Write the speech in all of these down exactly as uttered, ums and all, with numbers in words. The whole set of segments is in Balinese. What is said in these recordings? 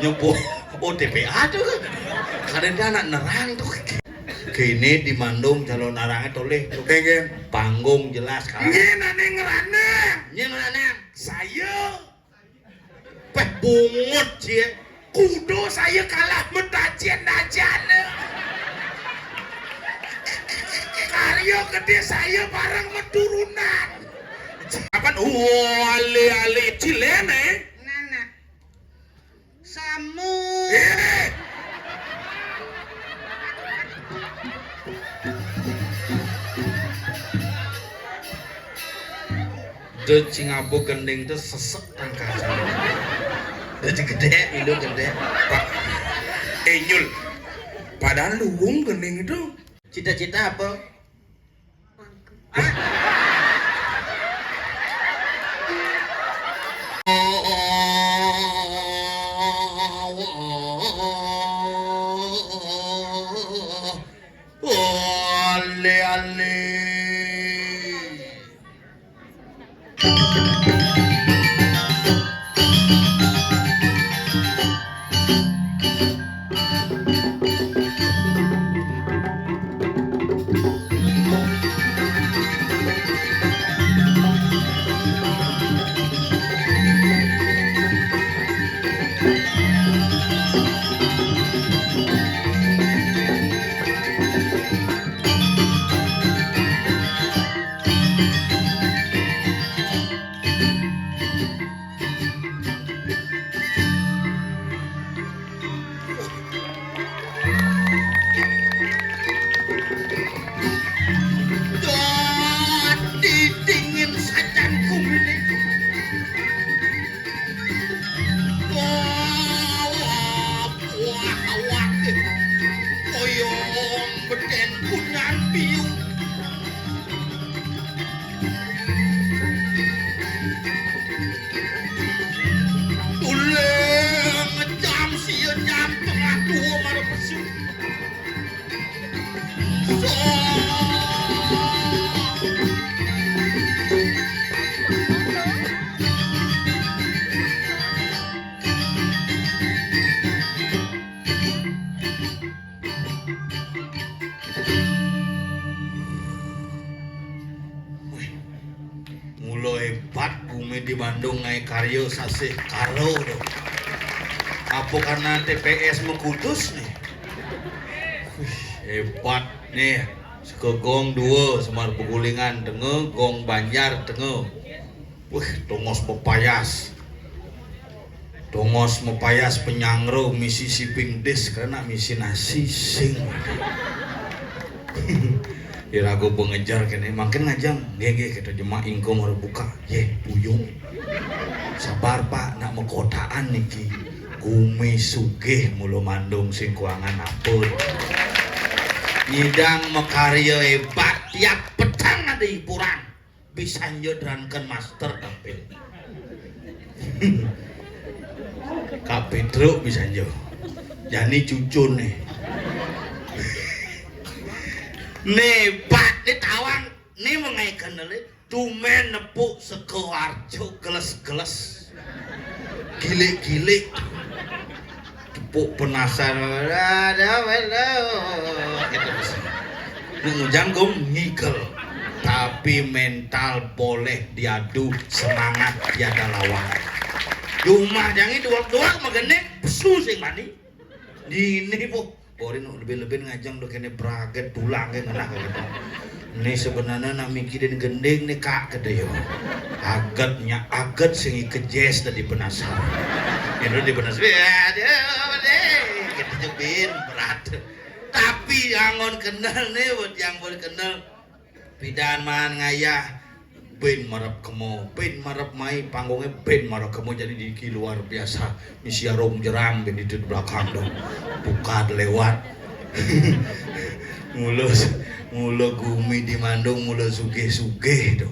Nyoba O T P A tuh. Kadang dia anak nerang tuh. Kene di Mandung calon arangnya toleh tuh. Nggih. Panggung jelas kan. Nggih, nane ngerana. Nggih, ngerana. Saya. Peh bungut cie. Kudo saya kalah metajian-tajian. Karya gede saya bareng meturunan. Apa? Oh, ale-ale cilene. Nana. Samu. Eh. Dut sing abuk gending tuh sesek tangkas. Dut gedhe, ilu gedhe. Pak, eh, Nyul. Padahal luwung gending itu. Cita-cita apa? Ale, ale. Dadi dingin sajan gumine. Wah, wah, wah. Kaya beden kunyan piyu. Tulung jam sia jam tengah dua marang pesu. Wih, mula hebat bumi di Bandung naik karya sasih karo tuh. Apa karena T P S mekutus nih? Wih, hebat nih. Seka gong dua, Semar Pegulingan tengah, gong Banjar tengah. Wih, tongos pepayas. Tongos mepayas penyangro misi siping dis karena misi nasi sing. Irago pengejar kene, mangkin ngajang. Nggih, nggih, kita jemak ingkung harus buka. Ye, puyung. Sabar, Pak, nak mekotaan niki. Gumi sugih mula mandung sing kuangan apa. Nyidang makarya hebat, tiap petang ada hiburan. Bisanja Drunken Master tampil. Kak Petruk bisanja. Jani cucun nih. Nih, Pak, nih tawang, nih mengai kenele, tumen nepuk seko arjo geles-geles. Gilik-gilik. Tepuk penasar. Ada, ada. Gitu, bisa. Nek ngujang gong ngigel. Tapi mental boleh diadu, semangat tiada lawan. Di rumah jangan duak-duak megene, pesu sing mani. Ini, ini, po. Borin lebih-lebih ngajang do kene braget tulang ke ngenah gitu. Ini sebenarnya nak mikirin gending nih, Kak, kata yo. Agetnya, aget sing ikejes tadi penasar. Ini di penasar. Ya, dia, deh. Kita jebin berat. Tapi angon kenal nih, buat yang boleh kenal. Pidan man ngayah, bin marep kemo, bin marep mai, panggungnya bin marep kemo, jadi diki luar biasa. Misi arum jeram bin itu di belakang tuh. Buka lewat. Mula, mula gumi di Mandung, mula sugih-sugih tuh.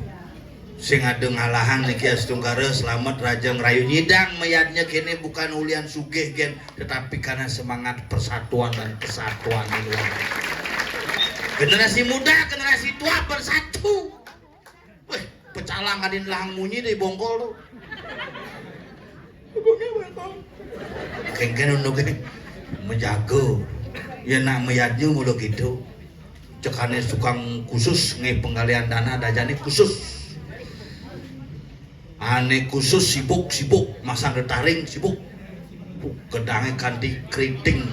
Sing ada ngalahan niki astungkara, selamat raja ngerayu nyidang mayadnya kene bukan ulian sugih gen, tetapi karena semangat persatuan dan kesatuan di luar. Generasi muda, generasi tua bersatu. Weh, pecalang adin lahang munyi deh bongkol tuh. Kéngkén unduké majaga. Yén nak mayadnya mula kéto. Cekané tukang khusus nggih penggalian dana dajané khusus. Ané khusus sibuk, sibuk, masang retaring sibuk. Gedangé kanti keriting.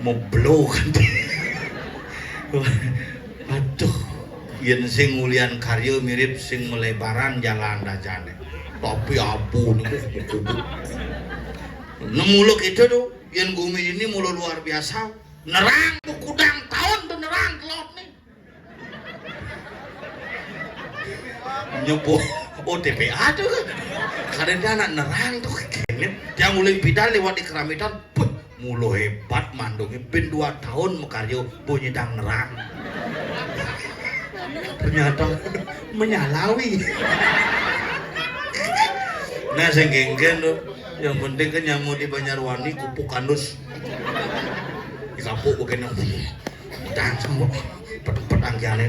Meblo kanti. Aduh, yén sing ngulian karya mirip sing melebaran jalan dajané. Tapi abu niku. Nah mula kéto to, yén gumi ini mula luar biasa. Nerang kudang taun to nerang telot nih. Nyoba O T P A to kan. Kadén anak nerang to kéné. Tiang uling pidan liwat di Keramitan. Puh, mula hébat mandungé, ben dua taun makarya, bunyi dang nerang. Ternyata menyalawi. Nah, sing kéngkén to. Yang penting kan nyamu di Banjarwani kupuk kanus. Dikapuk begini. Dang sembok. Petang kiané.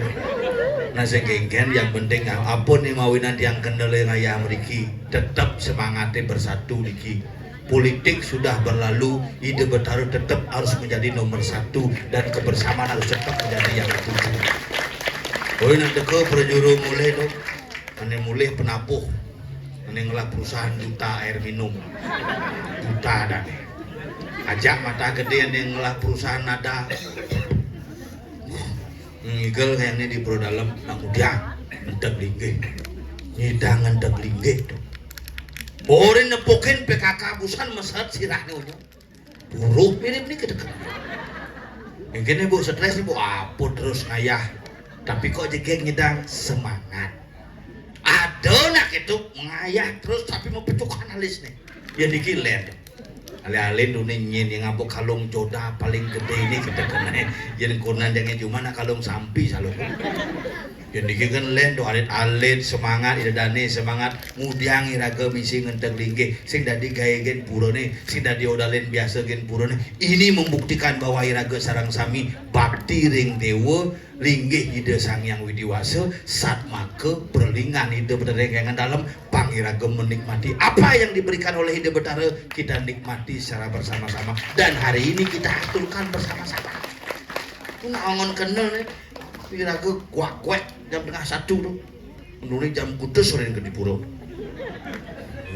Nah, sing kéngkén yang penting apa nih mawinan tiang kendel ngayah mriki. Tetep semangaté bersatu niki. Politik sudah berlalu, Ida Betara tetap harus menjadi nomor satu dan kebersamaan harus tetap menjadi yang ketujuh. Oi, nak teka prajuru mulih to. Ané mulih penapuh. Ané ngelah perusahaan juta air minum. Juta adané. Ajak mata gedé ané ngelah perusahaan ada. Ngigel kayaknya di pura dalem, nak ngudiang ngenteg linggih. Nyidang ngenteg linggih to. Borin nepukin P K K busan meset sirahné unyung. Buruh mirip nih kedeket. Mungkin ibu stres ibu apa terus ngayah. Tapi kok jegeg nyidang semangat. Ada nak itu ngayah terus tapi mau pecukan alis nih. Ya dikit lén. Alih-alih dunia nyin yang apa kalung joda paling gedé ini kita kena. Yén kunan jangan cuma nak kalung sampi selalu. Yén niki kan lén to alit-alit semangat, Ida Dané semangat, ngudiang iraga misi ngenteg linggih, sing dadi gaé gén purané, sing dadi odalin biasa gén purané. Ini membuktikan bahwa iraga sareng sami bakti ring déwa, linggih Ida Sang Hyang Widi Wasa, satmaka prelingan Ida Betara Ingkang Dalem, pang iraga menikmati apa yang diberikan oleh Ida Betara, kita nikmati secara bersama-sama. Dan hari ini kita aturkan bersama-sama. Ku nak angon kendel nih. Iraga kuak-kuek jam tengah satu to. Nuli jam kutus sore ke di pura.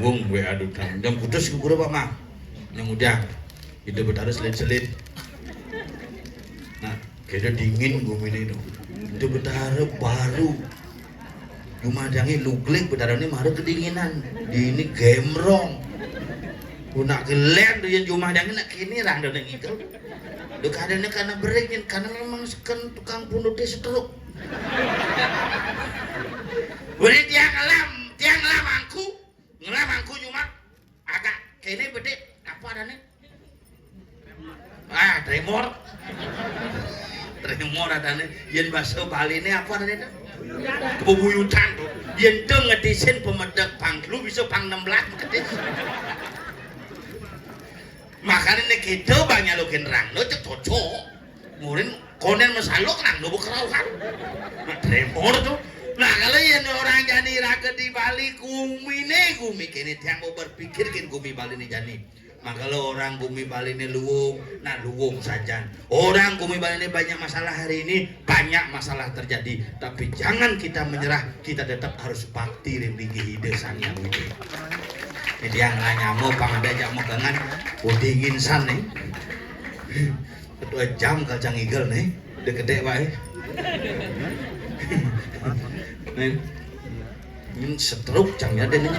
Wong gue aduh jam, jam kutus ke pura, Pak Mang. Yang udah, Ida Betara selin-selin. Nah, kira dingin guminé to. Ida Betara baru. Jumah jangé luglig Betarané mara kedinginan. Di ini gemrong. Ku nak gelén to yén jumah jangé nak kéné rang dene ngigel. Lho kadéné karena beringin, karena memang seken tukang punduté setruk. Wéné tiang ngelam, tiang ngelam angku, ngelam angku cuma agak kéné bedik, apa adané? Ah, tremor. Tremor adané. Yén basa Baliné apa adané to? Bebuyutan to. Yén to ngedisin pemedek pang telu bisa pang enam belas ngedis. Makané nek kéto bang nyalukin rangda cek cocok. Murin konen masaluk rangda bekerauhan. Nah, tremor to. Nah, kalau yén orang jani raga di Bali guminé gumi kéné tiang mau berpikir gén gumi Baliné jani. Maka lo orang gumi Baliné luwung, nah luwung sajan. Orang gumi Baliné banyak masalah hari ini, banyak masalah terjadi. Tapi jangan kita menyerah, kita tetap harus bakti ring linggih Ida Sang Hyang Widi. Jadi yang nanya mau pang ada jak megangan, oh dingin san nih. Ketua jam kacang igel nih, udah gede wae. Nih. Ini setruk cang ya deh nih.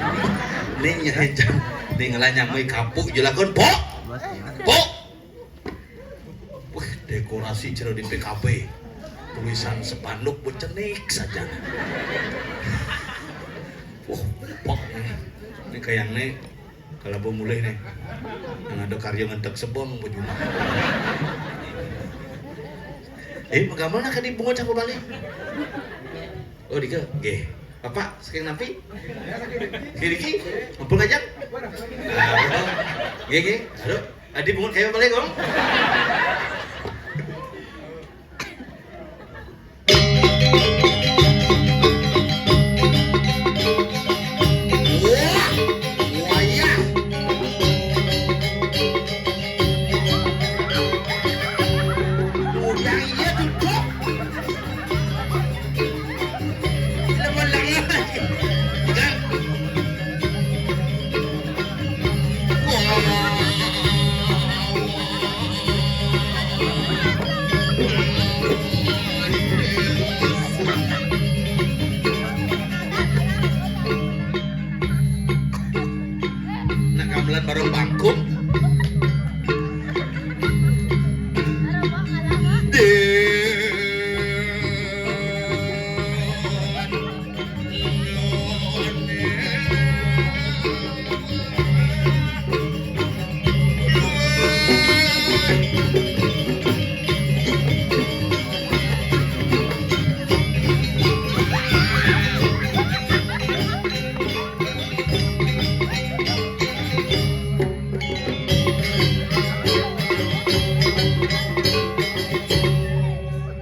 Nih nyai cang. Nih ngelanya mai kapuk jelakon, "Pok! Pok!" Wih, dekorasi jero di P K B. Tulisan spanduk becenik saja. Wah, pok nih. Ini kayak nih kalau mau mulai nih. Yang ada karya ngentek sebong bejumah. Eh, bagaimana kan ibu ngucap balik? Oh, dika, nggih. Bapak, saking nampi? Nggih, niki, ampun kajang. Ah, nggih, nggih. Aduh, adi bungut kaya balik, Om. Wah, wah, Rembangkung.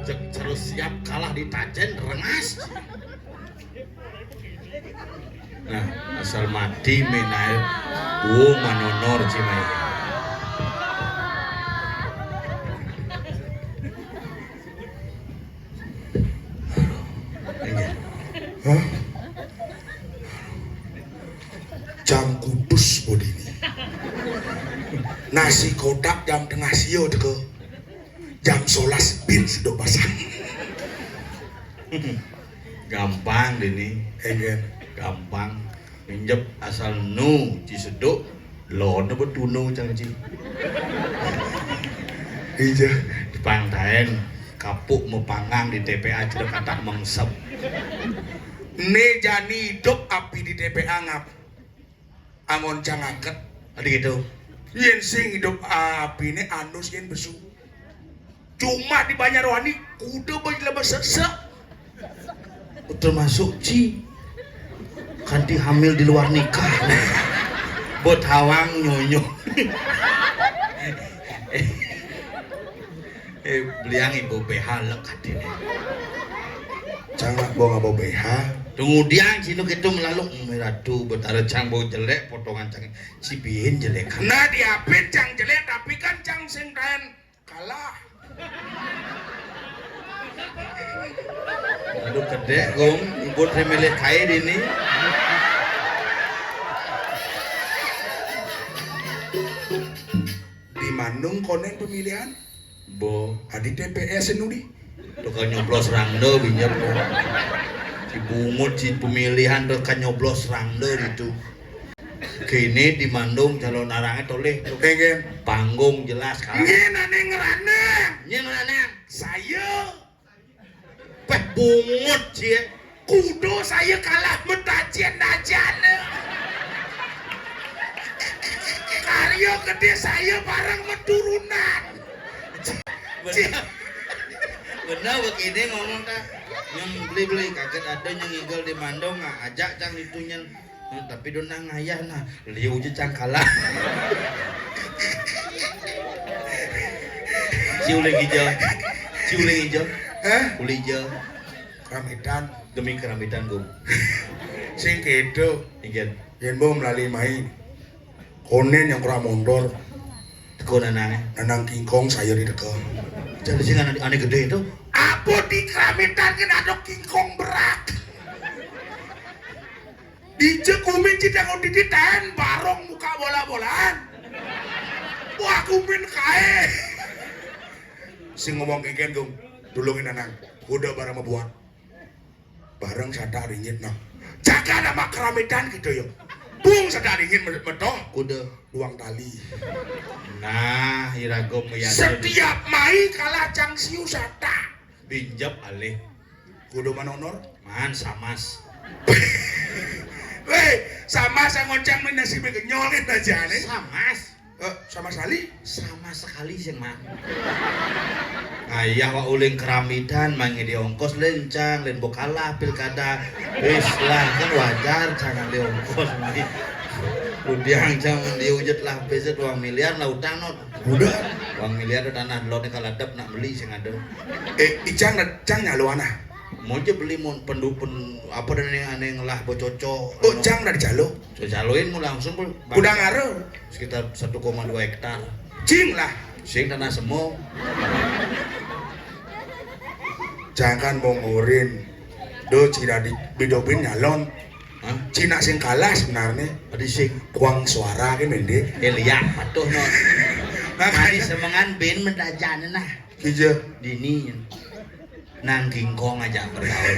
Cek terus siap kalah di Tajen rengas. Nah, asal mati menae duo manonor cimai. Hah? Jam kudus bodine. Nasi kotak jam tengah sio teko. Jam solas bin sedok pasang. Gampang dini. Enggak. Gampang. Minjep asal nu ci sedok. Lon apa tuno cang ci. Iya. Dipangtaen kapuk mepanggang di T P A cerek katak mengsep. Ne jani idup api di T P A ngap. Angon cang angket. Adi gitu. Yen sing idup apine anus yen besu. Cuma di Banjarwani kuda bej lebih sesek. Termasuk ci kanti hamil di luar nikah. Bot hawang nyonyo. Eh, beliang ibu B H lek katine. Cang nak bawa ngabo B H. Tungudiang sinu gitu melaluk meratu betara cang bau jelek potongan cang cibihin jelek. Nah diapin cang jelek tapi kan cang sing taen kalah. Aduh kedek gong ibut remele kae dini. Di Mandung konen pemilihan. Bo. Adi T P S nu di. Tukang nyoblos rangda binjep. Si bungut si pemilihan tukang nyoblos rangda itu. Kini di Mandung calon arange toleh. Pengen. Panggung jelas kalah. Nyen ane ngeranang. Nyen ngeranang. Saya. Peh bungut cie. Kudo saya kalah metajian-najian. Karya gede saya bareng meturunan. Bener. Bener begini ngomong ta. Nyem beli-beli kaget ada nyeng igel di Mandong, ah, ajak cang itu nyen. Nah, tapi dona ngayah nah, liu je cang kalah. Si uling ijo. Si uling ijo. Hah? Uling ijo. Keramitan. Demi keramitan, Gung. Sing kedo. Inggih. Yen bo melali mai. Konen yang kurang mondor. Teko nanange. Nanang kingkong saya di teko. Jadi sing ane, ane gede itu. Apa di keramitan kan ada kingkong berak. Dije kumin cidang didi ten barong muka bola-bolaan. Wah kumin kae. Sing ngomong kengken Gung, tulungin anang. Kuda barang mabuat. Bareng sadak ringit nah. Jaga nama keramitan gitu ya. Bung sadak ringit metoh. Kuda. Luang tali. Nah, iragom ya. Setiap mai kalah cang siu sadak. Binjep alih. Kudu manonor? Man samas. Weh, samas yang ngoncang main nasi begenyol kan aja nih. Samas. Eh, sama sekali. Sama sekali sih man. Ayah wa uling keramitan mangi di ongkos lencang len bokalah pilkada. Wis lah kan wajar jangan di ongkos. Udiang jangan diujud lah peset uang miliar lah utang not. Udah. Uang miliar tuh tanah lot nih kalau adep nak beli sing ada. Eh, icang dan cang nyalo anak. Mau aja beli mau pendu pen apa dan yang aneh ngelah bococo. Oh, cang dari calo. Caloin mau langsung pun. Udah ngaro. Sekitar satu koma dua hektar. Cing lah. Sing tanah semua. Jangan mau ngurin. Do cina di bidopin nyalon. Hah? Cina sing kalah sebenarnya. Tadi sing kuang suara kan mende. Elia patuh no. Makanya semengan ben mendajane nah. Iya. Dini. Nang kingkong aja bergaul.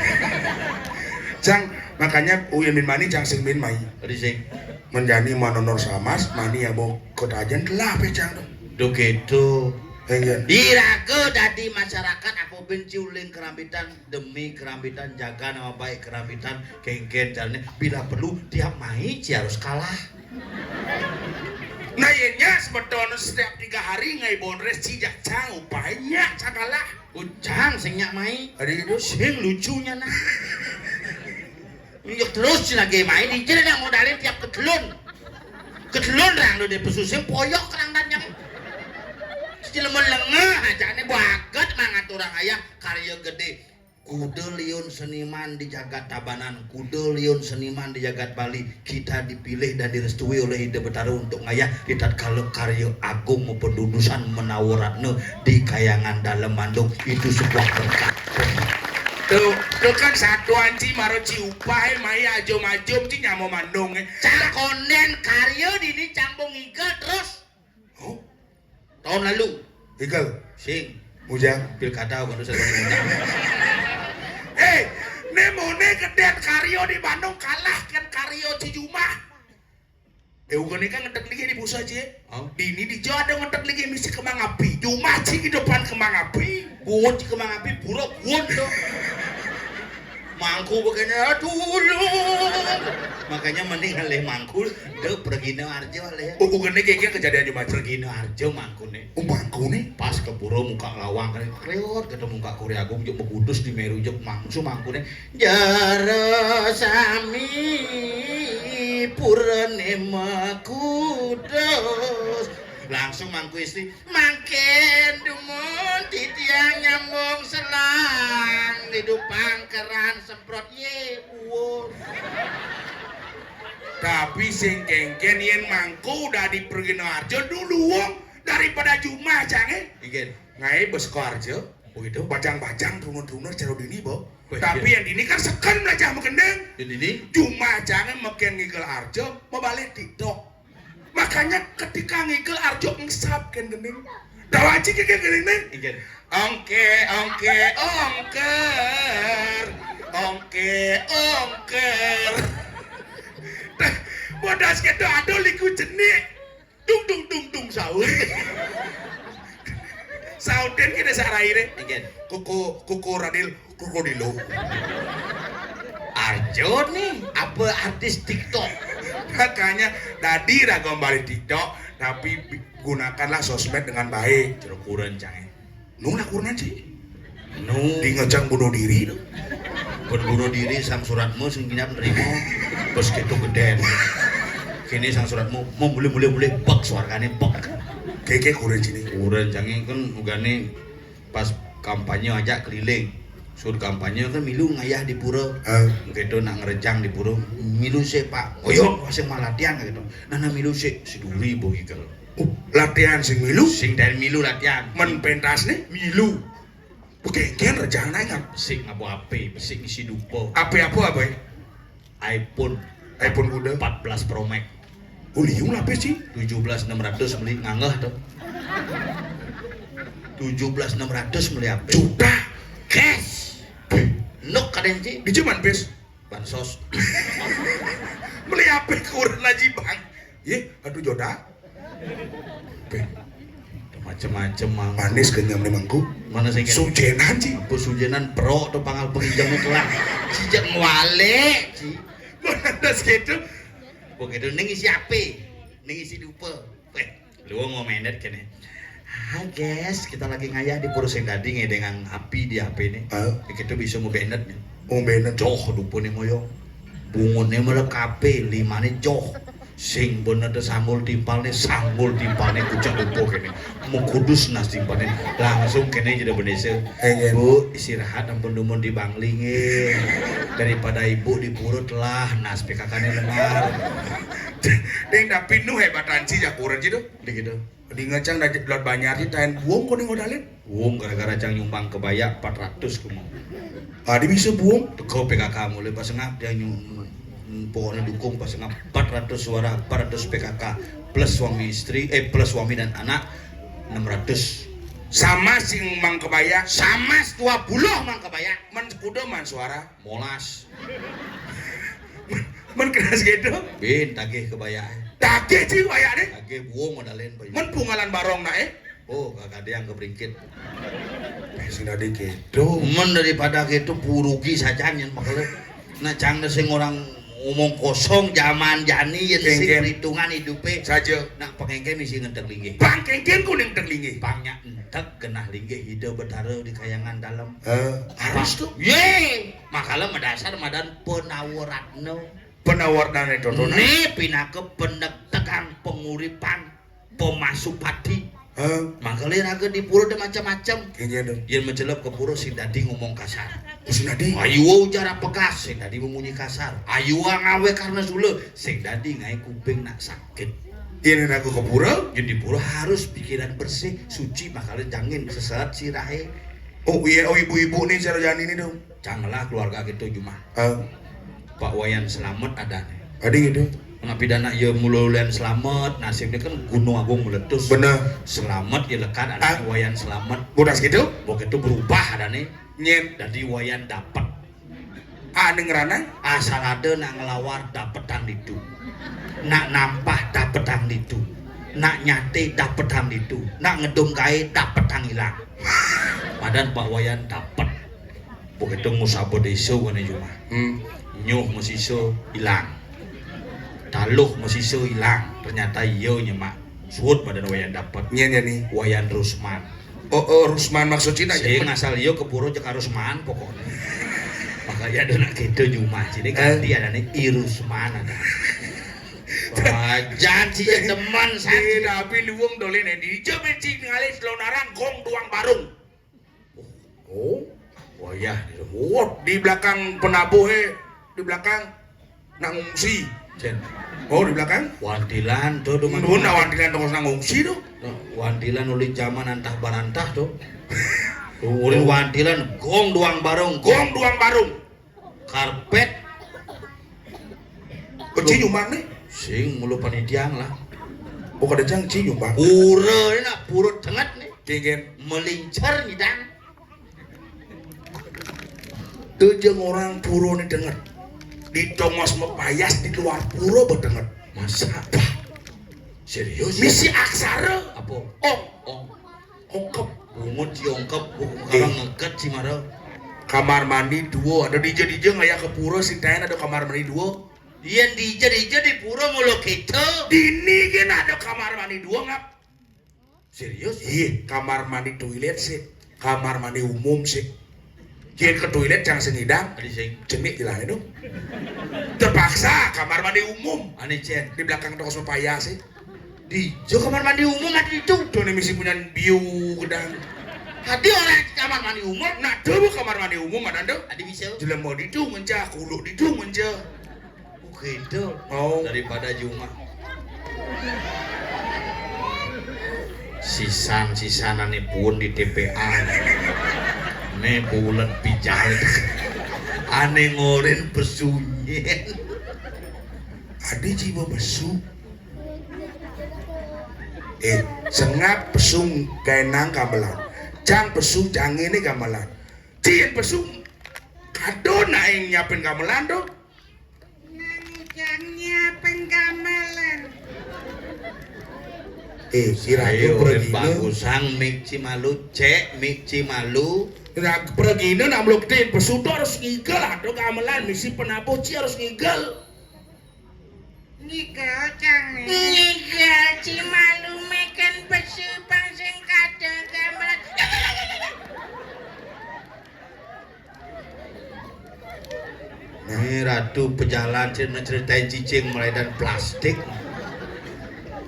Cang, makanya uyun bin mani cang sing bin mai. Tadi sing. Menjani manonor samas, mani ya mau ketajen telah pe cang tuh. Duh gitu. Iya. Iraga dadi masyarakat apa bin ciuling kerambitan demi kerambitan, jaga nama baik kerambitan, kengken caranya bila perlu tiap mai ci harus kalah. Nah, iya nya semeton setiap tiga hari ngai bondres cijak cang upahnya cang kalah. Ucang sing nyak mai. Hari itu sing lucunya nah. Iya terus sih lagi mai di jadi nak modalin tiap ketelun. Ketelun rang lu dia pesusing poyok kerang dan nyam. Sejelemen lengeh aja nih baget mangat orang ayah karya gede. Kuda liun seniman di jagat Tabanan, kuda liun seniman di jagat Bali, kita dipilih dan direstui oleh Ida Betara untuk ngayah di tatkala karya agung mapadudusan menawa ratna di Kayangan Dalem Mandung. Itu sebuah berkat. Tuh, tuh kan satu anci maro ci upah eh, maya ajum-ajum ci nyamo mandung eh. Cang konden karya dini campung iga terus. Oh, tahun lalu. Igal. Sing. Mujang. Pilkada baru saya mujang. Eh, ne mone kedet karyo di Bandung kalah kan karyo ci jumah. Eh, ugane kan ngetek lagi di busa ci. Oh. Dini di Jawa ada ngetek lagi misi kembang api. Jumah ci di depan kembang api. Buat ci kembang api buruk buat tuh. Mangku begini dulu. Makanya mending alih mangku de pergi ne arjo alih. Oh, bukannya kayak kejadian cuma pergi ne arjo mangku nih. Oh, mangku nih. Pas ke pura muka lawang kan kriot ketemu Kak Kori Agung juk begudus di Meru juk mangsu mangku nih. Jara sami purane makudus. Langsung mangku istri, mangken dumun titiang nyambung selang di dupang keran semprot ye uwur. Tapi sing kengken yen mangku udah di Perginoarjo dulu wong daripada jumah cange. Ikin. Ngai bes ko arjo. Begitu. Bajang-bajang trunun-trunun cero dini bo. Tapi yang dini kan seken belajar menggendeng. Yang dini? Jumah cange meken ngigel arjo mau balik TikTok. Makanya ketika ngigel arjo ngesap ken gending. Dawaji ke gending nih. Ongke, ongke, ongker. Ongke, ongker. Bodas kedo ado liku jenik. Dung dung dung dung sahur. Sauden kita saraire. Kuku kuku radil krokodilo. Arjo nih apa artis TikTok? Makanya dadi ragam balik TikTok, tapi gunakanlah sosmed dengan baik. Jero kuren cange. Nu lah kuren sih. Nu. Di ngejang bunuh diri tuh. Pun bunuh diri sang suratmu sing kinap nerima. Bos gitu geden. Kini sang suratmu mau mulai mulai mulai bek suargane bek. Keke kuren sini. Kuren cange kan ugane pas kampanye aja keliling. Sur kampanye kan milu ngayah di pura. Gitu nak ngerejang di pura. Milu sih pak. Oyo masih malatian gitu. Nah, nah milu sih si duri bo gitu. Uh, latihan sing milu. Sing dari milu latihan. Men pentas nih milu. Oke, kian rejang naik kan? Sing abu api, sing isi dupo. Api apa apa ya? iPhone. iPhone kuda. Empat belas Pro Max. Uliung lah sih? Tujuh belas enam ratus beli ngangeh tuh. Tujuh belas enam ratus beli apa? Juta. Cash. Nuk kadang sih. Di cuman pes. Bansos. Beli apa kurang lagi bang? Ye, aduh joda. Macem-macem mang. Manis kenyam nih mangku. Mana sih? Sujenan sih. Apa sujenan pro tuh pangal penginjam telah. Sejak ngwale sih. Mana das gitu? Begitu ning isi api, ning isi dupe. Eh, lu mau menet kene. Hai guys, kita lagi ngayah di pura sing dadi nge dengan api di api nih. Kita bisa mau benet nih. Mau benet. Joh dupe nih moyo. Bungunnya malah kape, limane joh. Sing bener tuh sanggul timpal nih, sanggul timpal nih kucak dupe kene. Mau kudus nas timpal nih. Langsung kene jadi bendese. Bu, istirahat ampun dumun di bangling eh. Daripada ibu di purut lah, nas PKK nih lengar. Ding tapi nu hebatan sih jakuran sih tuh. Di gitu. Di ngecang dari lot banyak sih tain buang kuning modalin. Buang gara-gara cang nyumbang kebaya empat ratus kumu. Ah, di bisa buang. Teko PKK mulai pas ngap dia nyum pokoknya dukung pas ngap empat ratus suara, empat ratus PKK plus suami istri, eh plus suami dan anak enam ratus. Sama sing mang kebaya. Sama dua puluh mang kebaya. Men kuda man suara. Molas. Men kena segitu. Bin tagih kebayaan. Tagih ci bayane. Tagih buung modalen bayu. Men pungalan barong nak, eh. Oh, kagak ada yang kebringkit. Sing dadi gitu. Men daripada gitu, purugi saja nyen makele. Nah, cang sing orang ngomong kosong zaman jani ya sing perhitungan hidupe. Saja. Nak pengengke misi ngenteg linggih. Pang kengken kuning teg linggih. Pangnya entek genah linggih ida betara di kayangan dalam. Eh, harus tuh. Ye, makala medasar madan penawaratno. Penawarnane totona. Ne pinaka pendektekan penguripan pemasupati. Hah? Makale raga di pura de macam-macam. Kene dong. Yen mencelep ke pura sing dadi ngomong kasar. Oh, sing dadi. Ayu ujar apekas sing dadi memunyi kasar. Ayu ngawe karena sula sing dadi ngae kuping nak sakit. Yen aku ke pura? Yen di pura harus pikiran bersih, suci, makale jangin seset sirahe. Oh iya, oh ibu-ibu nih cara jani nih dong. Canglah keluarga gitu Jumah. Hah? Pak Wayan Slamet ada nih. Adi gitu. Pengabidana ya mula ulian Slamet, nasibnya kan Gunung Agung meletus. Bener. Slamet ya lekat ada Wayan Slamet. Bodas gitu? Bok itu berubah ada nih. Nyen. Jadi Wayan dapet. Ane ngerana? Asal ada nak ngelawar dapetan ditu. Nak nampah dapetan ditu. Nak nyate dapetan ditu. Nak ngedum gae dapetan ilang. Padan Pak Wayan dapet. Begitu ngusaba desa kene Jumah. Hmm. Nyuh mesisa ilang. Taluh mesisa ilang. Ternyata iya nyemak. Suud badan Wayan dapet. Nyen ya nih. Wayan Rusman. Oh, oh, Rusman maksud Cina. Sing asal iya ke pura cek Rusman pokoknya. Makanya ada nak gitu Jumah. Jadi ganti ada nih I Rusman ada. Wajan sih ya teman sakit. Tapi luwung dole nih di jam cik ngalih selonarang gong duang barung. Oh, wayah. Oh, di belakang penabuh, eh. Di belakang nak ngungsi. Cen. Oh, di belakang? Wantilan tuh dong. Nuhun nak wantilan terus nak ngungsi tuh. Nah, wantilan uli zaman antah barantah tuh. Tuh, uli wantilan gong duang barung, gong duang barung. Karpet. Oh, ci nyumbang nih? Sing mulu panitiang lah. Oh, kada cang ci nyumbang. Pura ini nak purut tenget nih. Kengken. Melincer nyidang. Tuh jeung orang pura nih tenget. Di tongos mepayas di luar pura betenget. Masa apa? Serius? Misi aksara. Apa? Ong. Ong. Ongkep. Bungut ci ongkep. Sekarang ngeket ci mara. Kamar mandi dua. Ada dija-dija ngaya ke pura sing taen ada kamar mandi dua. Yen dija-dija di pura mula kita. Dini kan ada kamar mandi dua ngap. Serius? Iya, kamar mandi toilet sih. Kamar mandi umum sih. Yen ke toilet jangan sengidang. Adi sing. Cenik jelas itu. Terpaksa kamar mandi umum. Ane cen. Di belakang toko sepaya sih. Di jo kamar mandi umum ada itu. Tuh nih misi punya biu gedang. Hati orang kamar mandi umum. Nah, tuh kamar mandi umum ada tuh. Adi bisa. Jelema di itu menja, kuluk di itu menja. Gitu. Oh. Daripada Jumah. Sisan-sisanane pun di T P A. Ne bulan pijal. Ane ngorin pesunyen. Adi jiwa besu. Eh, sengap pesung kainang gamelan. Cang pesung cang ini gamelan. Cien pesung kado naing nyiapin gamelan tuh. Nang jangnya penggamelan. Eh, kira Ayo, tuh pergi bagusang mik cimalu, cek mik cimalu. Kira pergi nak meluktin pesuto harus ngigel atau gamelan misi penabuh ci harus ngigel. Ngigel cang nih. Ngigel cimalu meken pesu pang sing kadang gamelan. Ini ratu pejalan cerita ceritain cicing mulai dan plastik.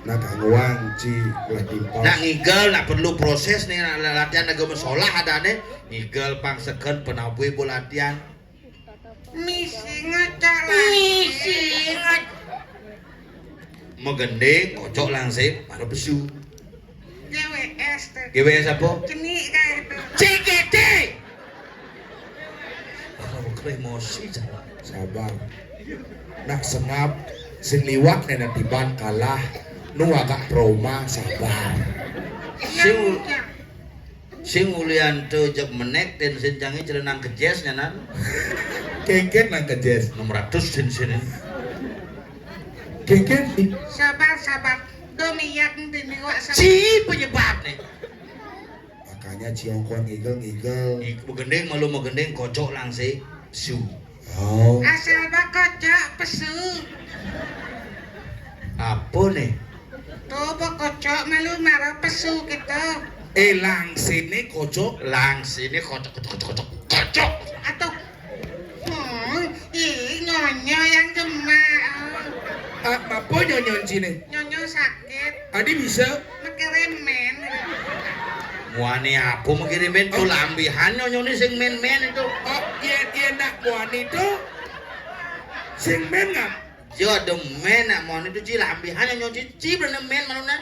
Nah, kang uang ci lah timpal. Nak ngigel, nak perlu proses nih, nak latihan agama sholah ada nih. Ngigel pang seken penabuh ibu latihan. Misi ngocok lah. Misi ngocok. Megende kocok langsip para pesu. G W S tuh. G W S apa? Cenik kayak itu. C G T. Kalau emosi jangan. Sabar. Nak sengap sing liwat nena tiban kalah nu agak trauma sabar. Sing sing ulian tuh jek menek dan sing jangi celenang kejes nyanan. Kengken nang kejes. Enam ratus sin sini. Kéngkén. Sabar, sabar. Duh miyak dini wak sabar. Ci penyebab nih. Makanya ciongkon ngigel-ngigel. Ih, magending malu magending kocok langsé pesu. Oh. Asal ba kocok pesu. Apa nih? Tuh ba kocok malu mara pesu kita. Eh, langsé nih kocok. Langsé nih kocok, kocok, kocok, kocok, kocok. Atuh. Hmm, ih, nyonyo yang jemak. Ah, apa nyonyo cine? Nyonyo sakit. Adi bisa? Maké remen. Muani apa maké remen? Tuh lambihan nyonyo nih sing men-men itu. Oh, iya, iya, nak muani tuh. Sing men ngap? Yo, ada men nak muani tuh, ci, lambihan nyonyo, ci, ci, bener men, mana?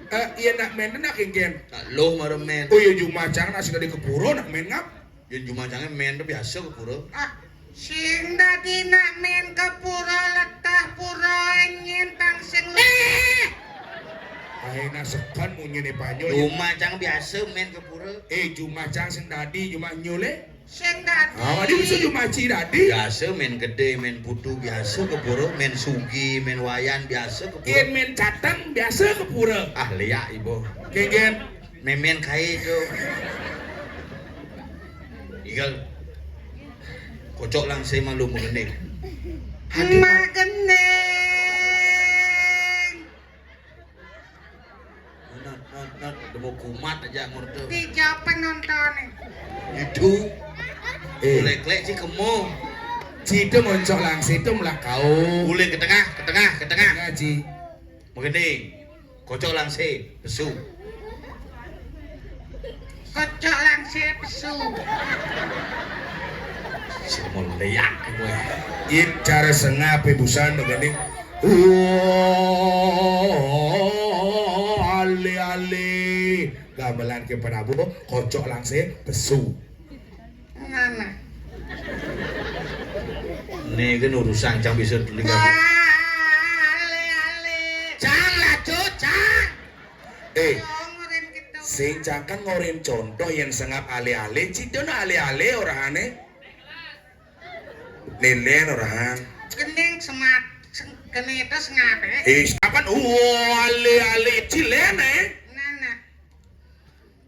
Eh, iya, nak men, nak kéngkén. Loh, mara men. Oh, iya, jumacang, nak sing dadi ka pura, nak men ngap? Yén jumacangé men to biasa ka pura. Ah, sing dadi nak men ka pura, letah pura nyén tang sing. Eh! Aé nak sekon munyiné panyo. Jumacang biasa men ka pura. Eh, jumacang sing dadi, juma nyulé. Sing dadi. Ah, wadi bisa jumaci dadi. Biasa men gedé, men putu biasa ka pura, men sugi, men wayan biasa ka pura. Yén men cateng biasa ka pura. Ah, liak ibu. Kéngkén. Memen kaé itu. Igal. Kocok langsé malu magending. Hati ma- Magending. Nat, nat, nat, udah mau kumat aja ngurtu. Tiga penonton nih. Itu. Eh. Boleh klek sih kemo. Ci itu moncok langsé itu melakau. Boleh ke tengah, ke tengah, ke tengah. Tengah, Ci. Magending. Kocok langsé, pesu. Kocok langsé, pesu. Semua leak gue. It cara sengap ibusan begini. Oh, ale-ale. Gamelan ke penabuh, kocok langsé, pesu. Ngana. Né kan urusan cang bisa tuli kabeh. Wah, ale-ale. Cang, lacut, cang. Eh, sing cang kan ngorin contoh yén sengap ale-ale, ci dono ale-ale orahane. Lélén orahan. Gending semat, seng-, geni itu sengap, eh. Eh, kapan? Oh, ale-ale, ci lén, eh. Nah, nah.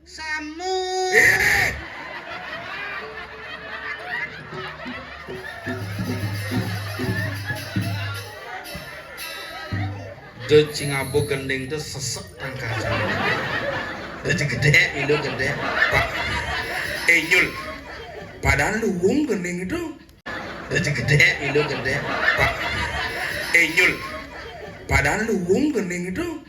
Samu. Eh. Dut sing abuk gending tuh sesek tangkasan. Dut gedé, milu gedé. Pak, eh, Nyul. Padahal luwung gending itu. Dut gedé, milu gedé. Pak, eh, Nyul. Padahal luwung gending itu.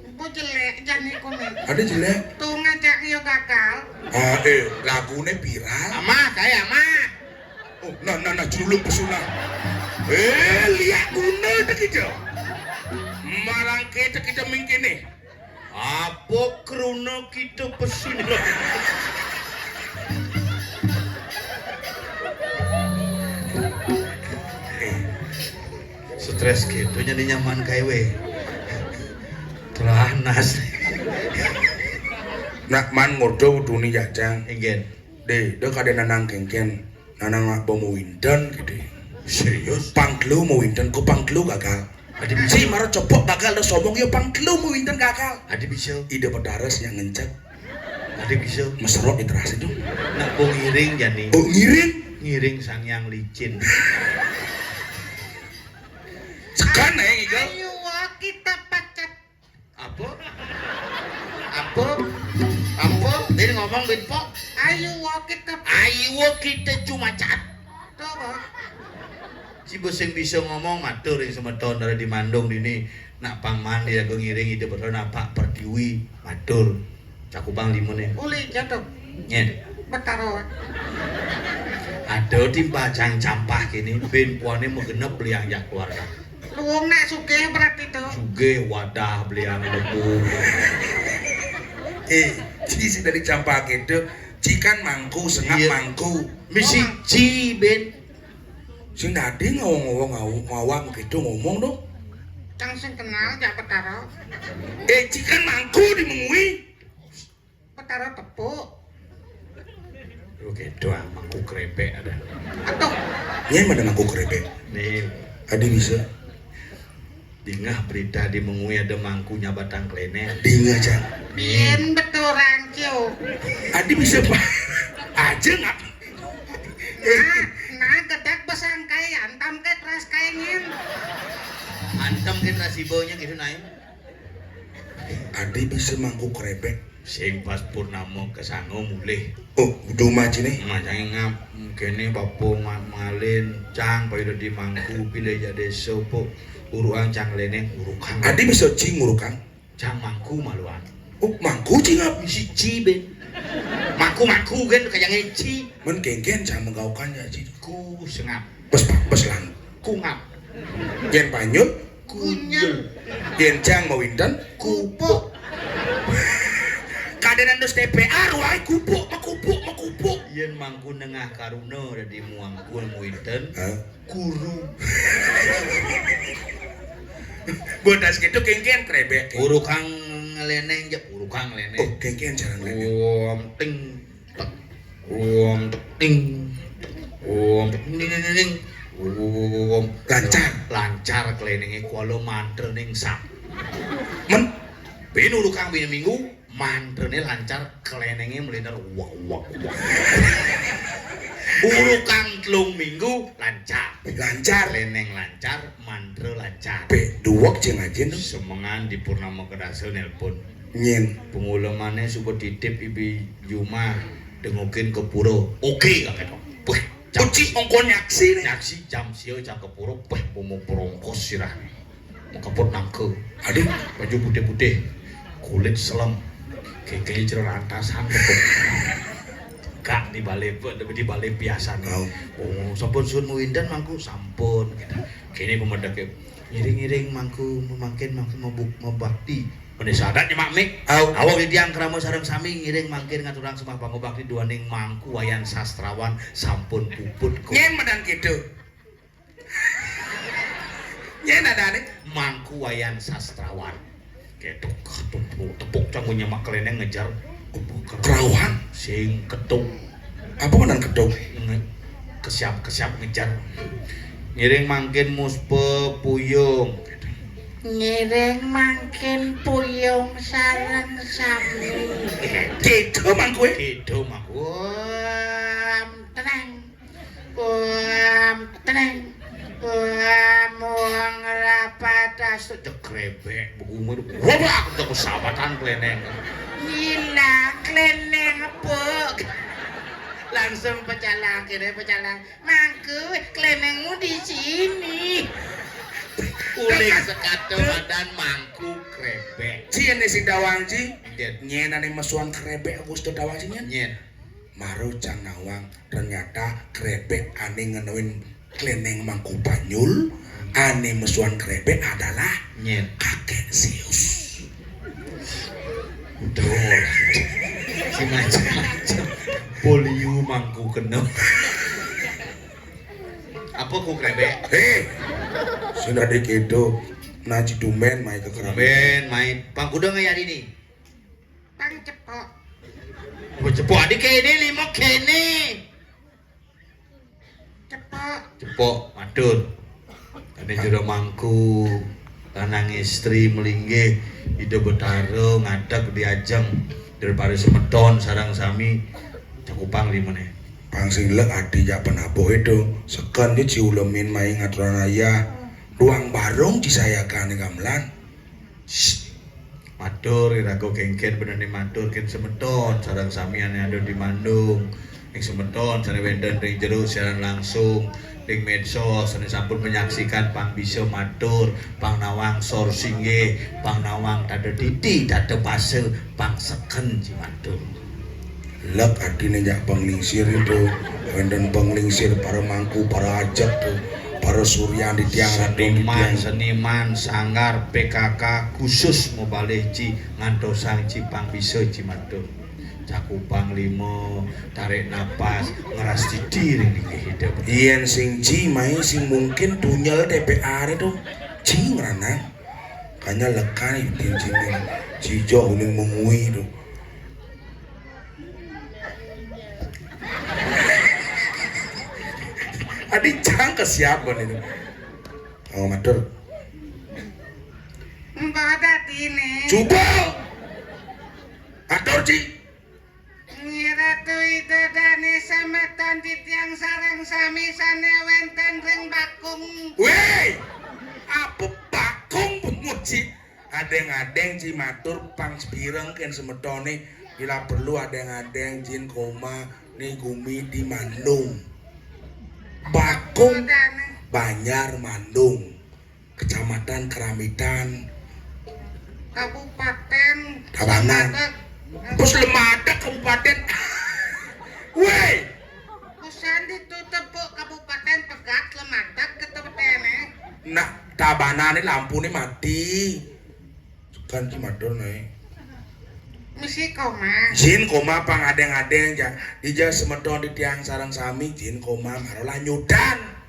Engko jelék jani kono. Ada jelék? Tuh ngajak yo gagal. Ah, eh, lagune viral. Amah, kayak amah. Oh, nah, nah, nah, juluk pesuna. Eh, liak guna tak kita. Marang kita, kita mingkini. Apa kruna kita pesuna? Eh, stres gitu, jadi nyaman kae we. Telanas. Nak man ngodo kudune jajang. Inggih. Dé, dé kadé nanang kéngkén. Nanang nak bomo winten gitu. Serius? Pangkelu mau winten, ku pangkelu gagal. Adi bisa. Si mara cepok gagal, terus sombong, ya pangkelu mau winten gagal. Adi bisa. Ida Betares yang ngencet. Adi bisa. Meserot di teras itu. Nak mau ngiring jani. Oh, ngiring? Ngiring sang yang licin. Sekan, eh, Igal. Ayo, kita pacat. Apa? Apa? Apa? Dia ngomong, Bin Pok. Ayo, kita. Ayo, kita cuma cat. Tuh, Bang. Si besing bisa ngomong, matur yang semeton dari di Mandung dini. Nak pang mandi aku ngiring itu betul napak pertiwi. Matur. Cakupang limone. Uli jatuh. Nyen. Betaro. Ada timpal cang campah kini, bin puane mau genep beli anjak keluarga. Luwung nak sugih berarti tuh. Sugih wadah beli yang lebu. Eh, ci si dari campah gitu, ci kan mangku, sengap. Iya. Mangku. Misi ci, bin. Sing dadi ngawang-ngawang ngawu-, ngawang gitu ngomong dong. Cang sing kenal, jak Betaro. Eh, ci kan mangku di mengui. Betara tepuk. Lu gitu, ah, mangkuk krepek ada. Aduh. Nyén mana mangkuk krepek? Nih. Adi bisa. Dingeh berita di mengwi ada mangku nyabatang kleneng. Dingeh, Cang. Biyen beto rangkyo. Adi bisa, Pak. Aja ngap. Nah, nah, gedak besangkai, antam ke teras kaenyen. Antem ke teras ibonye gitu, Naim. Adi bisa mangku krebek. Sing pas purnama kesanga mulih. Oh, udah maju nih. Macane ngap, kene bapa ma-, malin, cang, payu dadi mangku, pilih jak desa, pok. Urukan cang leneng, urukan. Adi bisa ci ngurukang? Cang mangku maluan. Oh, mangku ci ngap? Siji, ben. Mangku-mangku kan kajange ci. Men kengken cang menggaukan ya, ci. Ku sengap. Bes, bes lang. Kungap. Yen panyut? Kunyel. Yen cang mawinten? Kupuk. Kadenan dos T P A, ruwai kupuk, mekupuk, mekupuk. Yen mangku nengah karuna dadi muangku mawinten? Hah? Kuru. Bodas gitu kengken krebek. Urukang leneng, jep, urukang leneng. Oh, kengken jarang leneng. Om ting, tek. Om ting. Om ting, ting, ting, ting. Om. Lancar. Lancar klenenge kuala mantra ning sap. Men? Bin urukang bin minggu, mantrane lancar, klenenge meliner, wak, wak, wak. Urukang telung minggu, lancar. Lancar. Kleneng lancar, mantra lancar. Pe duwek cing ajin. Semengan di purnama kedasa nelpon. Nyen. Pengulemane suba titip ibi jumah, dengokin ke pura. Oke, kake to. Wah, uci ongkon nyaksi nih. Nyaksi jam sia cang ke pura, wah, bomo prongkos sirah. Mekeput nangka. Aduh, baju putih-putih, kulit selem. Keke cerantasan betul. Kak di balai, di balai piasan. Oh. Oh, sampun suwun mawinten mangku, sampun. Kene pemedeke, ngiring-ngiring mangku, mangkin mangku mabuk-, mabakti. Mene sadat nyemak mik. Au. Awak titiang krama sareng sami ngiring mangkin ngaturang sembah pangubakti duaning mangku Wayan Sastrawan sampun puput. Nyen medang gitu. Nyen adane mangku Wayan Sastrawan. Ketok, tepuk, tepuk, cang nyemak kleneng ngejar. Kerauhan. Sing ketuk. Apa menan ketuk? Nge-, kesiap-kesiap ngejar. Ngiring mangkin muspe puyung. Ngiring mangkin puyung sareng sami. Gitu mangku, eh? Gitu mangku. Wah, tenang. Wah, tenang. Wah, muang rapat asu. Cek krebek, begumur. Wabak, untuk kesabatan kleneng. Gila, kleneng, puk. Langsung pecalang, kene pecalang. Mangku, klenengmu di sini. Uling sekata badan mangku krebek. Cien sing dawang, ci. Nyen. Nyen ane mesuan krebek, aku sudah dawang, ci, nyen. Nyen. Maro cang nawang, ternyata krebek ane ngenoin kleneng mangku panyul, ane mesuan krebek adalah Nyen. Kakek Zeus. Udah. Sing aja. Polio mangku kena. Apa ku krebek? Hei, sudah dikit tuh. Naji dumen mai ke kerabat. Dumen mai. Pang kuda ngayari nih. Pang cepok. Gua cepok adik kene, lima kene. Cepok. Cepok, matur. Kane jero mangku, lanang istri melinggih, Ida Betara ngadeg diajeng daripada semeton sareng sami cakupang limene. Pang sing lek adi jak penabuh itu, seken ki ciulemin mai ngaturan ayah, ruang barung cisayagane gamelan. Matur, iraga kengken benane matur ken semeton, sareng samian yang ada di Mandung. Ning semeton sane wenten ring jero siaran langsung, ring medsos, sane sampun menyaksikan, pang bisa matur, pang nawang sor singgih, pang nawang tada titi, tada pase, pang seken ci matur. Lek adine jak penglingsir itu, wenten penglingsir para mangku, para ajek tuh, para suryan di tiang radon di seniman, tiang. Seniman, sanggar, P K K khusus mubalih ci ngantosang ci pang bisa ci matur. Cakupang lima, tarik napas, ngeras didi ring linggih hidup. Yen sing ci mai sing mungkin tunyel T P R itu ci ngranang. Kanya lekan itin ci mai. Ci jo uning mengui itu. Adi cang ke siapa nih? Oh, matur. Mbah dadine. Coba. Atur, Ci. Nyi Ratu Ida Dane semeton titiang sareng sami sane wenten ring bakung. Wéh! Apa bakung pemuji? Adeng-adeng Ci matur pang sepireng ken semetone, bila perlu adeng-adeng jin koma ni gumi di Mandung. Bakung Dane. Banjar Mandung. Kecamatan Keramitan. Kabupaten Tabanan. Lemadeg. Bos Lemadeg kabupaten. Wéh. Usan ditutup, Bu, Kabupaten Pegat, Lemadeg ketepetene. Nah, Tabanan ini lampune mati. Kan Ci matur nae. Misi koma. Jin koma pang adeng-adeng ja. Dija semeton titiang sareng sami jin koma maro lanyudan.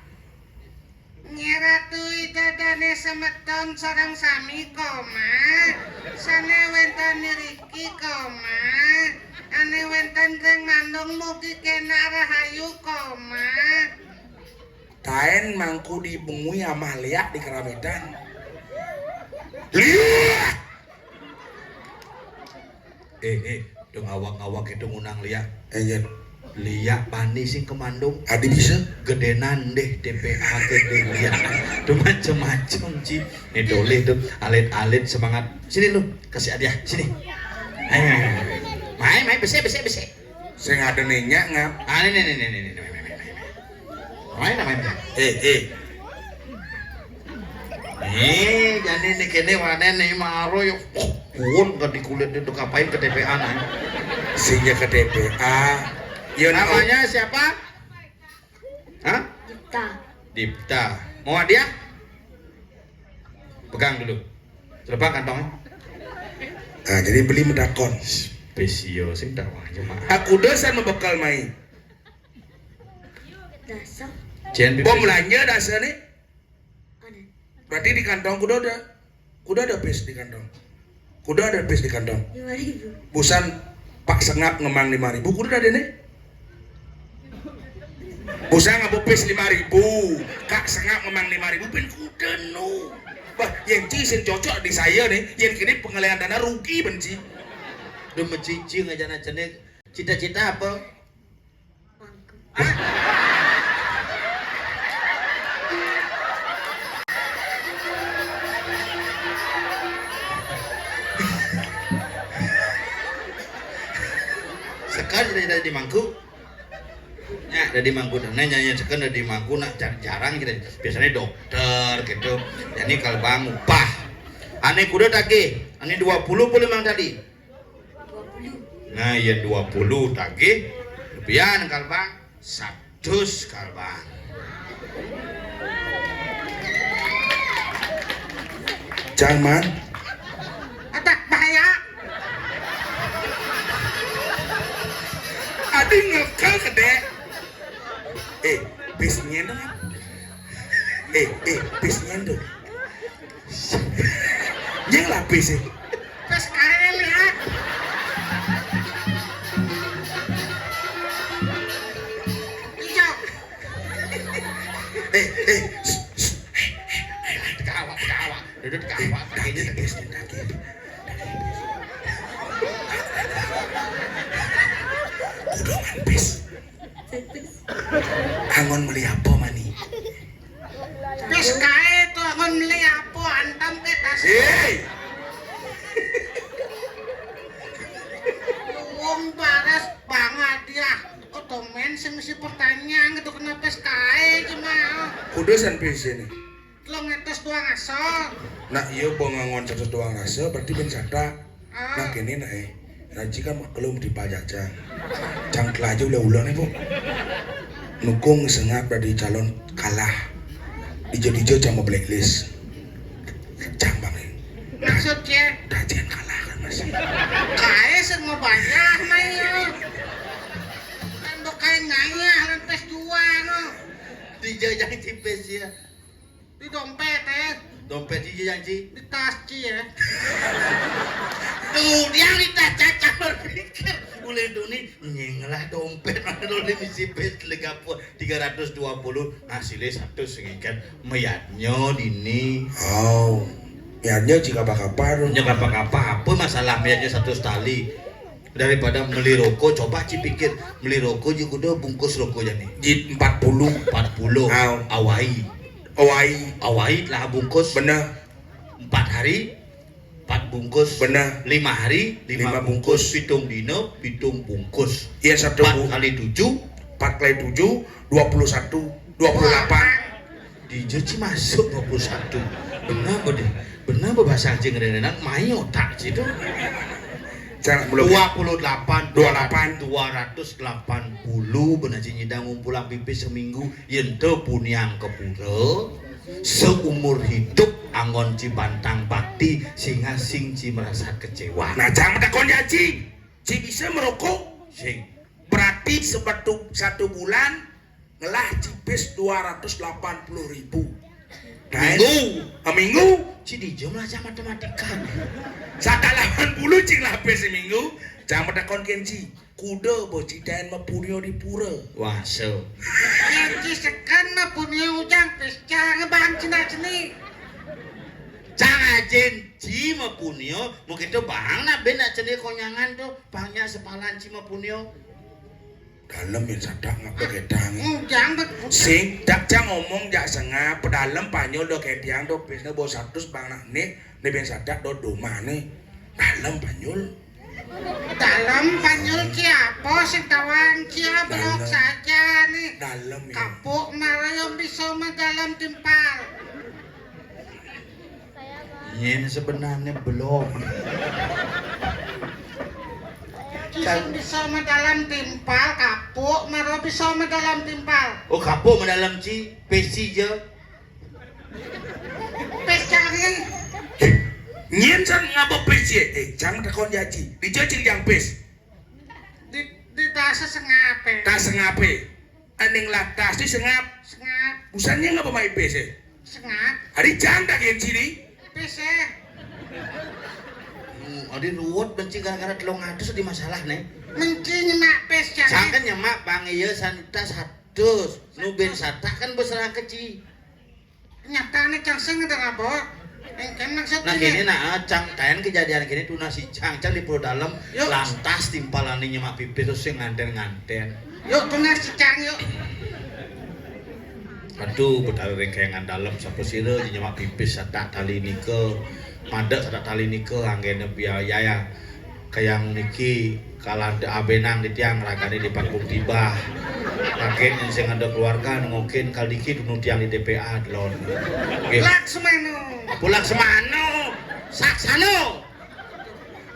Nyi Ratu Ida Dane semeton sareng sami koma. Sane wenten niriki koma. Ane wenten ring Mandung mugi kena rahayu koma. Taen mangku dibengui amah liak di Keramitan. Liak! Eh, eh, do ngawak-ngawak itu ngundang liak. Eh, iya. Liak bani sing ke Mandung. Adi bisa? Gedenan deh T P A gede liak. Tuh macem-macem, Ci. Nih dolih tuh alit-alit semangat. Sini lu, kasih hadiah, sini. Ayo, ayo, ayo. Main, main, besek, besek, besek. Sing ada nanya ngap. Ah, ini, ini, ini, ini, ini, ini, ini. Main, main, main. Eh, eh. Eh, jadi ini kene wanen nih maro yuk. Kuon gak dikulit itu kapain ke T P A nah. Sehingga ke T P A. Yo, namanya siapa? Hah? Dipta. Dipta. Mau hadiah? Pegang dulu. Lepas kantongnya. Nah, jadi beli medakon. Spesio sing tawanya mah. Aku dosan mebekal mai. Dasar. Jen Bom belanja dasar nih. Ada. Berarti di kantong kuda ada. Kuda ada pis di kantong. Kuda ada pis di kantong. Lima ribu. Busan Pak Sengap ngemang lima ribu, kuda ada nih. Busan ngapa pis lima ribu. Kak Sengap ngemang lima ribu, pin kuda nu. Bah, yang ci sing cocok di saya nih, yang kini pengalihan dana rugi benci. Udah mecici ngajana cenik. Cita-cita apa? Sekarang jadi, jadi mangku. Ya, jadi mangku. Nah, nyanyi sekarang jadi mangku, nah, jar- jarang kita. Biasanya dokter gitu. Jadi kalau bang upah. Ane kuda tagih, ane dua puluh puluh mang tadi. Nah, iya dua puluh tagih. Pian kalbang? Satus kalbang. Jangan. Atak bahaya. Adi ngekal kedek. Eh, bis nyendong. Eh, eh, bis nyendong. Nyeng lapis sih. Pas kae lihat. Iya. Eh, eh, shh, shh. Eh, eh, eh, kawak, kawak. Duduk kawak, kakinya daging, daging. Kudu mampis. Angon meli apa mani? Pis kae to angon meli apa, antam ke tas. Hei. Wong paras banget ya. Kok domen sing mesti pertanyaan gitu, kenapa pis kae cuma? Kudu san pis ini. Telung atus doang asal. Nak iya, bang angon satus doang rasa, berarti ben sada. Ah. Nah, kene nak, eh. Raji kan maklum di pajak cang. Cang kelaju ulah ulah nih, Bu. Nukung Sengap dari calon kalah. Dijo-dijo sama blacklist. Cang bang ini. Maksudnya? Dajian kalah kan, Mas. Kae sing mau banyak main. Kan do kae ngayah lan pes dua no. Dijajah tipis ya. Di dompet, eh. Dompet iya, Ci? Di tas, Ci, ya. Tuh, dia di tas cacat berpikir. Mulai duni, nyengelah dompet. Mana dulu di misi pes, tiga puluh, tiga ratus dua puluh, hasilnya satu sekian. Mayatnya dini. Oh. Miannya jika apa-apa tuh. Nya apa-apa, apa masalah miannya satu setali? Daripada meli rokok, coba ci pikir, meli rokok ji kuda bungkus rokok jani. Ji empat puluh. Empat puluh. Au. Awai. Awai. Awai telah bungkus. Bener. Empat hari, empat bungkus. Bener. Lima hari, lima Lima bungkus. Bungkus. Pitung dina, pitung bungkus. Iya, satu Empat bu- kali tujuh. Empat kali tujuh, dua puluh satu, dua puluh delapan. Dija ci masuk dua puluh satu. Benar bedeh. Benar bahasa anjing renenan, main otak ci tu. Jangan belum. Dua puluh delapan. Dua delapan. Dua ratus delapan puluh benar ci nyidang ngumpulang pipis seminggu. Yen te puniang ke pura, seumur hidup anggon ci bantang bakti, singa sing ci merasa kecewa. Nah, jangan tekon ya, Ci. Ci bisa merokok. Sing. Berarti sebatu, satu bulan ngelah cipis dua ratus delapan puluh ribu. Kan? Minggu. A, minggu. Ci dija melajar matematika. Sata delapan puluh cing lapis seminggu. Jangan tekon ken ci. Kuda bo ci daen mapunyo di pura. Wah, so. Ken ci seken mapunyo ujang pis cang bang cina ceni. Cang ajin ci mapunyo, mungkin tu bang nak ben nak ceni konyangan tu, bangnya sepalan ci mapunyo. Dalem yen sadak ngapa gedang. Ujang bet. Sing, dak cang ngomong jak sengap, pedalem panyul do kediang do, bisne bo satus bang nak nik, ne ben sadak do domane. Dalem panyul. Dalem panyul ki apa sing tawang ki blok Dalem. Saja nih. Dalem ya. Kapuk marayom bisa madalem timpal. Nyen sebenarnya belum. Ci sing bisa madalem timpal, kapuk maro bisa madalem timpal. Oh, kapuk madalem ci, pesi je. Pes cari. Nyen sang ngapa pes ye? Eh, cang tekon jaji. Dija cing jang pes. Di, di dasa sengape. Tas sengape. Ening latas di sengap. Sengap. Busannya ngapa mai pes eh? Sengap. Ari cang tak gen sini. Pes eh. Hmm, adi ruwet benci gara-gara telung atus di masalah ne. Menci nyemak pes cari. Sangkan nyemak bang iya santa satus. Nu ben satak kan beserah keci. Nyatane cang sing ada ngabok. Engken maksud Nah ini. Kene nah cang kaen kejadian kene tunas si cang cang di pura dalem. Yuk. Lantas timpalane nyemak pipis terus sing nganten-nganten. Yuk tunas si cang yuk. Aduh, betara ring kayangan dalem sapa sira nyemak pipis sadak tali nika. Madek sadak tali nika anggene biaya. Kayang niki kalah de abenang di tiang ragane di panggung tibah. Kaget yang sing ada keluarga nengokin kal diki dunu tiang di D P A delon. Nggih. Laksmano. Apa Laksmano? Saksano.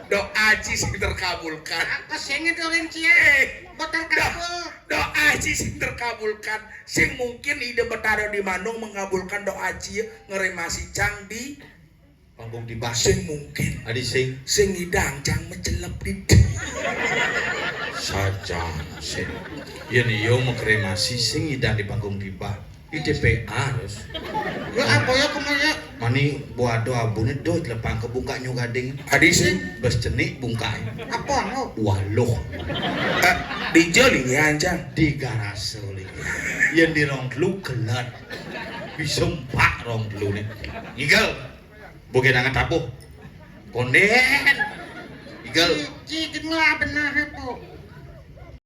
Doa Aji sing terkabulkan. Apa sing itu ring cia? Eh, Kok terkabul? Doa Aji sing terkabulkan. Sing mungkin Ida Betara di Manung mengabulkan doa Aji ngeremasi cang di Panggung tibah. Sing mungkin. Adi sing. Sing ngidang cang mecelep di. Sajan sing. Yen iya mau kremasi sing ngidang di panggung tibah. Di D P A terus. Ya apa ya kemana? Mani buado abune do telepang ke bungkak nyu gading. Adi sing. Bes cenik bungkai. Apa no? Waluh. Eh, di jol ini ancang. Di garase lagi. Yen di rong telu gelet. Bisa empak rong telu nih. Igel. Bukan angan tabuh. Konden. Igel. Iki jenuh bener apa?